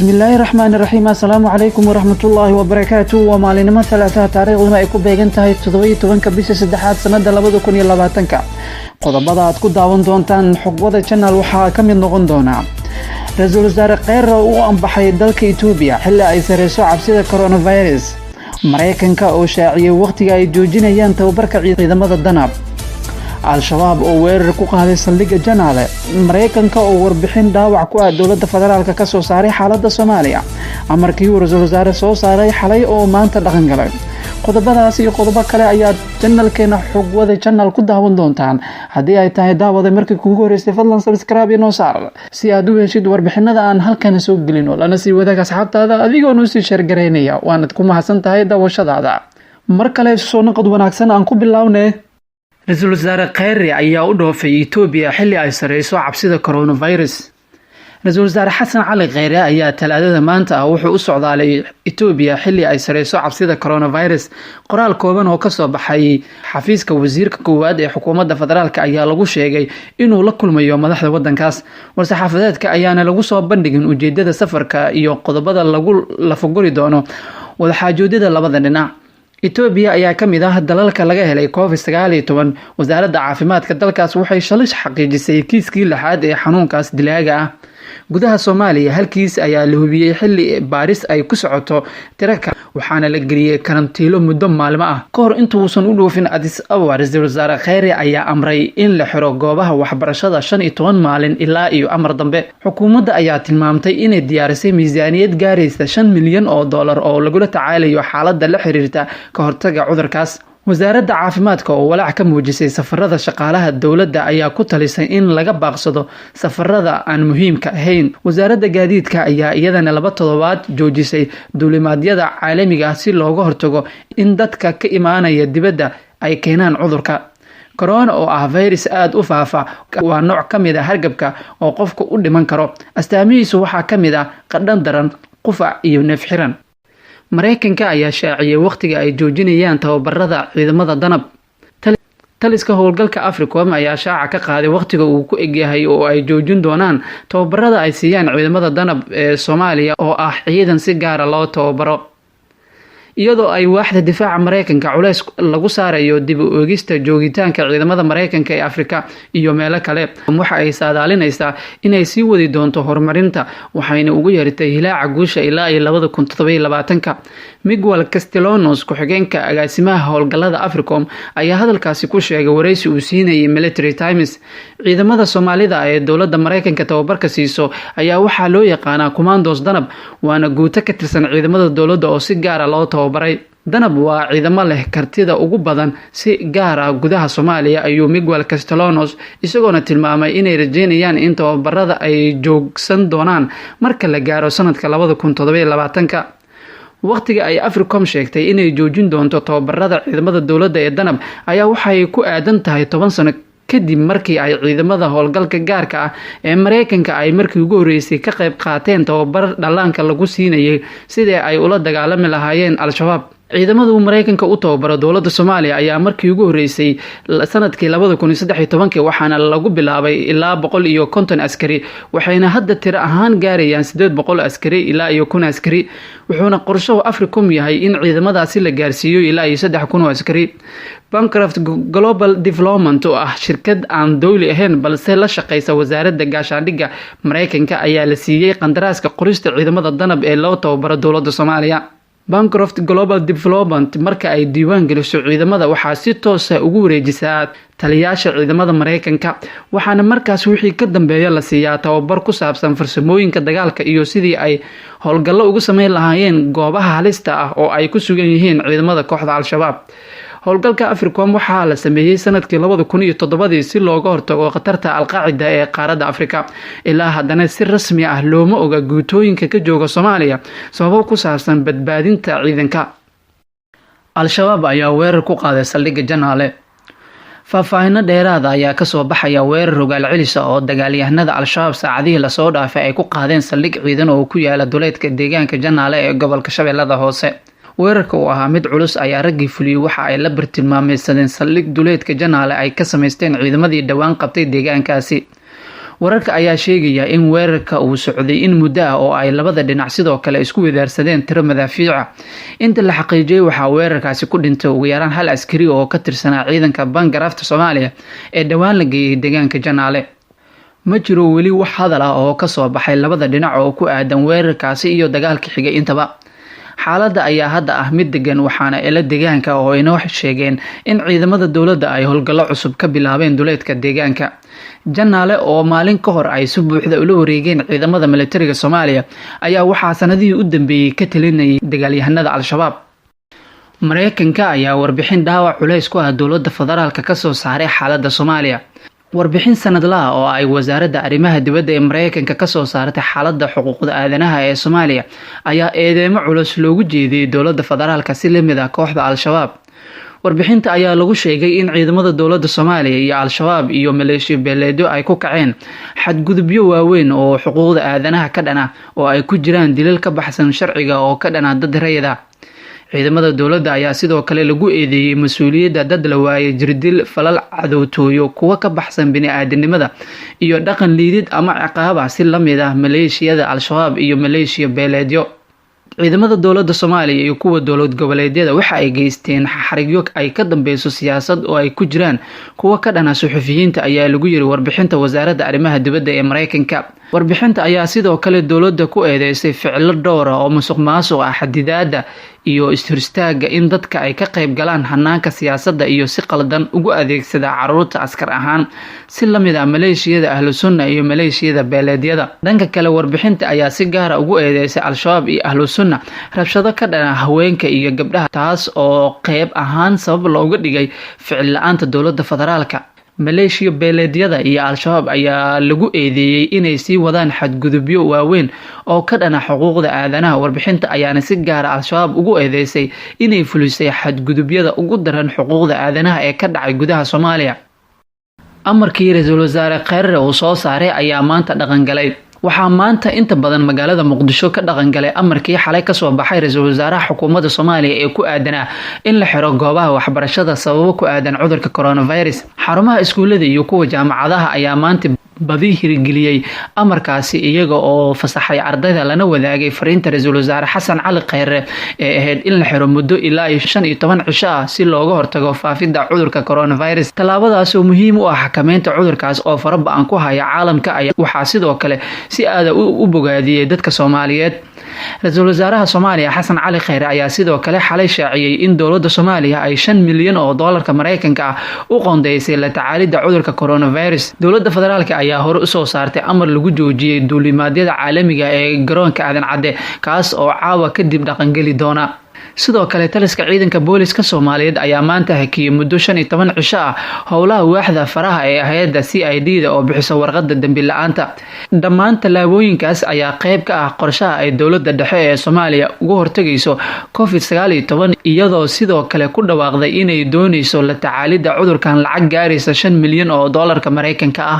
Bismillaahi raxmaani raxiim. Assalaamu calaykum waraxmatullaahi wabarakaatu. Waa maalinimo Talaataha, taariikhduna ay ku beegan tahay 17-ka bisha saddexaad, sanada 2020-ka. Qodobada aad ku daawan doontaan Xogwada Channel waxaa ka mid noqon doona Ra-iisul Wasaare Kheyre u ambaxay dalka Itoobiya xilli ay sareyso cabsida coronavirus, Maraykanka oo shaaciyey wakhtiga ay joojinayaan tababarka ciidamada Danab, Al-Shabaab oo weerar ku qaaday saldhigga Janaale, Maraykanka oo warbixin dhaawac ku ah dowladda federaalka ka soo saaray xaaladda Soomaaliya, amarkii uu ra-iisul wasaare soo saaray xalay oo maanta dhaqan galay. Qodobadaas iyo qodobo kale ayaad channelkeena Xogwada Channel ku daawan doontaan. Haddii ay tahay, daawada, markii kugu horeysay, fadlan subscribe inoo saar si aad u heshid warbixinada aan halkan soo gelino, lana sii wadaag asxaabtaada adigoo noo sii share garaynaya. Waanad ku mahadsan tahay daawashadaada. Mar kale soo noqod wanaagsan. Aan ku bilownay, Ra-iisul Wasaare Kheyre ayaa u dhoofay Itoobiya xilli ay sareyso cabsida coronavirus. Ra-iisul Wasaare Xasan Cali Kheyre ayaa Talaadada maanta ah wuxuu u socdaalay Itoobiya xilli ay sareyso cabsida coronavirus. Qoraal kooban oo kasoo baxay xafiiska wasiirka koowaad ee xukuumadda federaalka ayaa lagu sheegay inuu la kulmayo madaxda wadankaas. War-saxaafadeedka ayaana lagu soo bandhigin ujeedada safarka iyo qodobada lagu lafaguri doono wadaxaajoodyada labada dhinac. Itoobiya ayaa ka mid ah dalalka laga helay COVID-19. Wasaaradda caafimaadka dalkaas waxay shalay xaqiijisay kiiskii lixaad ee xanuunkaas dilaaga ah. Gudaha Soomaaliya halkiis ayaa la hubiyey xilli baaris ay ku socoto tiro kale, waxaana la geliyey karantiilo muddo maalmo ah. Ka hor intuusan u dhoofin Adis Ababa, Ra-iisul Wasaare Kheyre ayaa amray in la xiro goobaha waxbarashada 15 maalin ilaa iyo amar dambe. Xukuumadda ayaa tilmaamtay inay diyaarisay miisaaniyad gaaraysa $5 milyan oo lagula tacaalayo xaaladda la xiriirta ka hortaga cudurkaas. Wasaaradda caafimaadka oo walaac ka muujisay safarada shaqaalaha dowladda ayaa ku talisay in laga baaqsado safarada aan muhiimka ahayn. Wasaaradda gaadiidka ayaa iyadana 2 toddobaad joojisay duulimaadyada caalamiga ah si looga hortago in dadka ka imaanaya dibadda ay keenaan cudurka corona, oo ah virus aada u faafa. Waa nooc ka mid ah hargabka oo qofka u dhiman karo. Astaamihiisu waxaa ka mid ah qandho daran, qufac iyo neef xiran. Maraykanka ayaa shaaciyay wakhtiga ay joojinayaan tababarada ciidamada Danab. Taliska howlgalka Africom ayaa shaaca ka qaaday wakhtiga uu ku egyahay oo ay joojin doonaan tababarada ay siiyaan ciidamada Danab ee Soomaaliya, oo ah ciidan si gaara loo tababaro, iyadoo ay waaxda difaaca Mareykanka culeys lagu saarayo dib u eegista joogitaanka ciidamada Mareykanka ee Afrika iyo meelo kale. Waxa ay saadaalinaysaa inay sii wadi doonto horumarinta, waxayna ugu yeertay hilaaca guusha ilaa iyo 2027-ka. Miguel Castellanos, ku-xigeenka agaasimaha howlgalada Africom, ayaa hadalkaasi ku sheegay wareysi uu siinayay Military Times. Ciidamada Soomaalida ee dowladda Mareykanka tababarka siiso ayaa waxaa loo yaqaanaa Commandos Danab, waana guuto ka tirsan ciidamada dowladda oo si gaara loo tababaray. Danab waa ciidamo leh kartida ugu badan, si gaar ah gudaha Soomaaliya, ayuu Miguel Castellanos, isagoona tilmaamay inay rajeynayaan in tababarada ay joogsan doonaan marka la gaaro sanadka 2027-ka. Waqtiga ay Africom sheegtay inay joojin doonto tababarada ciidamada dowladda ee Danab ayaa waxay ku aadan tahay 10 sano kadib markii ay ciidamada howlgalka gaarka ah ee Mareykanka ay markii ugu horreysay ka qayb qaateen tababar dhallaanka lagu siinayay sidii ay ula dagaalami lahaayeen Al-Shabaab. Ciidamada uu Mareykanka u tababaro dowladda Soomaaliya ayaa markii ugu horreysay sanadkii 2013-kii, waxaana lagu bilaabay ilaa 150 askari, waxayna hadda tiro ahaan gaarayaan 800 askari ilaa iyo 1000 askari, wuxuuna qorshahu Africom yahay in ciidamadaasi la gaarsiiyo ilaa iyo 3000 oo askari. Bancroft Global Development, oo ah shirkad aan dowli ahayn balse la shaqeysa wasaaradda gaashaandhigga Mareykanka, ayaa la siiyey qandaraaska qorista ciidamada Danab ee loo tababaro dowladda Soomaaliya. Bancroft Global Development marka ay diiwaan geliso ciidamada, waxaa si toosa ugu wareejisaa taliyaasha ciidamada Mareykanka, waxaana markaas wixii ka dambeeya la siiyaa tababar ku saabsan farsamooyinka dagaalka iyo sidii ay howlgallo ugu sameyn lahaayeen goobaha halista ah oo ay ku sugan yihiin ciidamada kooxda Al-Shabaab. Howlgalka Africom waxaa la sameeyey sanadkii 2007-dii si looga hortago khatarta Alqaacida ee qaaradda Afrika. Ilaa haddana si rasmi ah looma oga guutooyinka ka jooga Soomaaliya, sababo ku saabsan badbaadinta ciidanka. Al-Shabaab ayaa weerar ku qaaday saldhigga Janaale. Faahfaahino dheeraada ayaa kasoo baxaya weerar rogaal celisa oo dagaalyahanada Al-Shabaab saacadihii lasoo dhaafay ay ku qaadeen saldhig ciidan oo ku yaala duleedka deegaanka Janaale ee gobolka Shabeellada Hoose. Weerarka oo ahaa mid culus ayaa raggii fuliyey waxa ay la bartilmaameysadeen saldhig duleedka Janaale ay ka sameysteen ciidamadii dhowaan qabtay deegaankaasi. Wararka ayaa sheegaya in weerarka uu socday in muddo ah oo ay labada dhinac sidoo kale isku wadaarsadeen tiro madaafiica. Inta la xaqiijiyey, waxaa weerarkaasi ku dhintay ugu yaraan hal askari oo ka tirsanaa ciidanka Bangarafta Soomaaliya ee dhowaan la geeyey deegaanka Janaale. Ma jiro weli wax hadal ah oo kasoo baxay labada dhinac oo ku aadan weerarkaasi iyo dagaalka xigay intaba. Xaaladda ayaa hadda ah mid degan, waxaana elo deegaanka oo inoo sheegeen in ciidamada dowladda ay howlgallo cusub ka bilaabeen duleedka deegaanka Janaale, oo maalin ka hor ay si buuxda ula wareegeen ciidamada militariga Soomaaliya, ayaa waxaa sanadihii u dambeeyey ka talinayay dagaalyahanada Al-Shabaab. Mareykanka ayaa warbixin dhaawac culays ku ah dowladda federaalka kasoo saaray xaaladda Soomaaliya. Warbixin sanadlaha oo ay Wasaaradda Arrimaha Dibadda ee Mareykanka kasoo saartay xaaladda xuquuqda aadanaha ee Soomaaliya ayaa eedeymo culus loogu jeediyey dowladda federaalka si lamid ah kooxda Al-Shabaab. Warbixinta ayaa lagu sheegay in ciidamada dowladda Soomaaliya iyo Al-Shabaab iyo maleeshiya beeleedyo ay ku kaceen xadgudubyo waaweyn oo xuquuqda aadanaha ka dhan ah, oo ay ku jiraan dilal ka baxsan sharciga oo ka dhana dad rayid ah. Ciidamada dowladda ayaa sidoo kale lagu eedeeyey mas-uuliyadda dad la waayay, jirdil, falal cadowtooyo, kuwa ka baxsan bini-aadanimada iyo dhaqan liidid ama ciqaaba, si lamid ah maleeshiyada Al-Shabaab iyo maleeshiya beeleedyo. Ciidamada dowladda Soomaaliya iyo kuwa dowlad goboleedyada waxa ay geysteen xarigyo ay ka dambeyso siyaasad, oo ay ku jiraan kuwa ka dhana suxufiyiinta, ayaa lagu yiri warbixinta Wasaaradda Arrimaha Dibadda ee Mareykanka. Warbixinta ayaa sidoo kale dowladda ku eedeysay ficilo dhowra oo musuq maasuq ah, xadidaada iyo is-horstaaga in dadka ay ka qayb galaan hanaanka siyaasadda, iyo si qaldan ugu adeegsada caruurta askar ahaan, si lamid ah maleeshiyada Ahlu Sunna iyo maleeshiyada beeleedyada. Dhanka kale, warbixinta ayaa si gaara ugu eedeysay Al-Shabaab iyo Ahlu Sunna rabshado ka dhana haweenka iyo gabdhaha, taas oo qeyb ahaan sabab looga dhigay ficil la-aanta dowladda federaalka. Maleeshiya beeleedyada iyo Al-Shabaab ayaa lagu eedeeyey inay sii wadaan xadgudubyo waaweyn oo ka dhana xuquuqda aadanaha. Warbixinta ayaana si gaara Al-Shabaab ugu eedeysay inay fulisay xadgudubyada ugu daran xuquuqda aadanaha ee ka dhacay gudaha Soomaaliya. Amarkii ra-iisul wasaare Kheyre uu soo saaray ayaa maanta dhaqangalay. Waxaa maanta inta badan magaalada Muqdisho ka dhaqangalay amarkii xalay kasoo baxay ra-iisul wasaaraha xukuumadda Soomaaliya ee ku aadanaa in la xiro goobaha waxbarashada sababo ku aadan cudurka coronavirus. Xarumaha iskuullada iyo kuwa jaamacadaha ayaa maanta badi hirgeliyey amarkaasi, iyaga oo fasaxay ardayda, lana wadaagay fariinta ra-iisul wasaare Xasan Cali Kheyre ee ahayd in la xiro muddo ilaa iyo 15 cisho ah si looga hortago faafidda cudurka coronavirus. Tallaabadaas oo muhiim u ah xakameynta cudurkaas oo fara ba-an ku haya caalamka ayaa waxaa sidoo kale si aada u bogaadiyey dadka Soomaaliyeed. Ra-iisul wasaaraha Soomaaliya Xasan Cali Kheyre ayaa sidoo kale xalay shaaciyey in dowladda Soomaaliya ay 5 milyan oo doolarka Mareykanka ah u qoondeysay la tacaalidda cudurka coronavirus. Dowladda federaalka ayaa hore usoo saartay amar lagu joojiyey duulimaadyada caalamiga ee garoonka Aadan Cadde, kaas oo caawa kadib dhaqangeli doona. Sidoo kale, taliska ciidanka booliska Soomaaliyeed ayaa maanta hakiyey muddo 15 cisho ah howlaha waaxda faraha ee hay-adda CID da oo bixiso warqada dembi la-aanta. Dhammaan tallaabooyinkaas ayaa qeyb ka ah qorshaha ay dowladda dhexe ee Soomaaliya uga hortagayso COVID-19, iyadoo sidoo kale ku dhawaaqday inay dooneyso la tacaalidda cudurkan lacag gaaraysa 5 milyan oo doolarka Mareykanka ah.